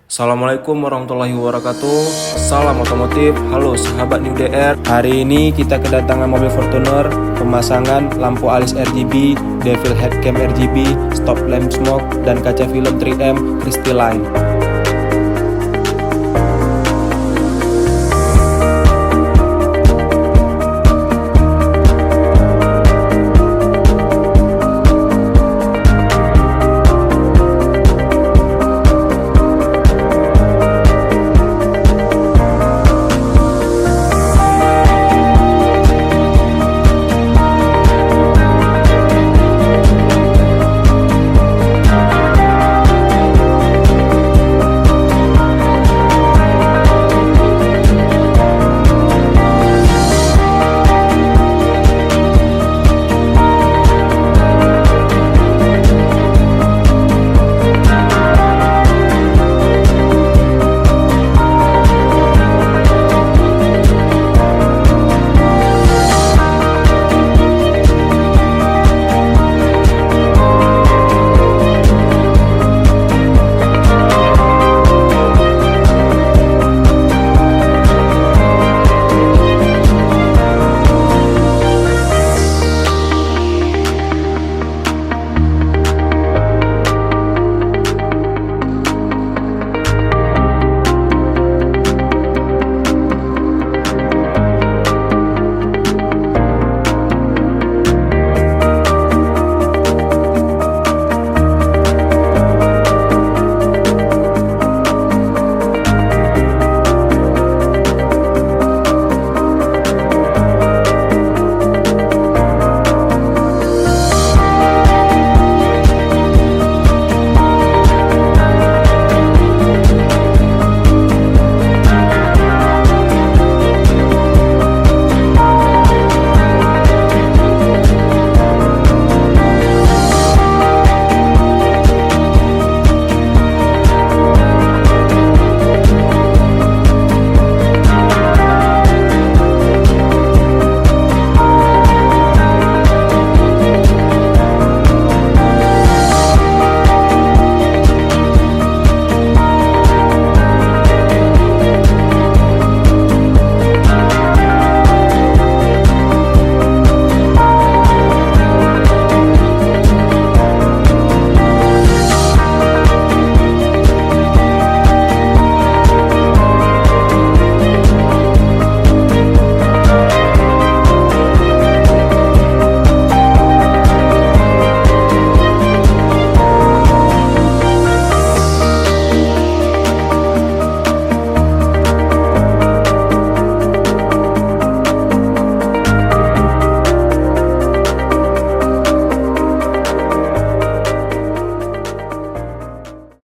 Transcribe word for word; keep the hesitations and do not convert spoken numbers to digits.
Assalamualaikum warahmatullahi wabarakatuh. Salam otomotif. Halo sahabat New D R. Hari ini kita kedatangan mobil Fortuner pemasangan lampu alis R G B, bevel head cam R G B, stop lamp smoke, dan kaca film three M Crystalline.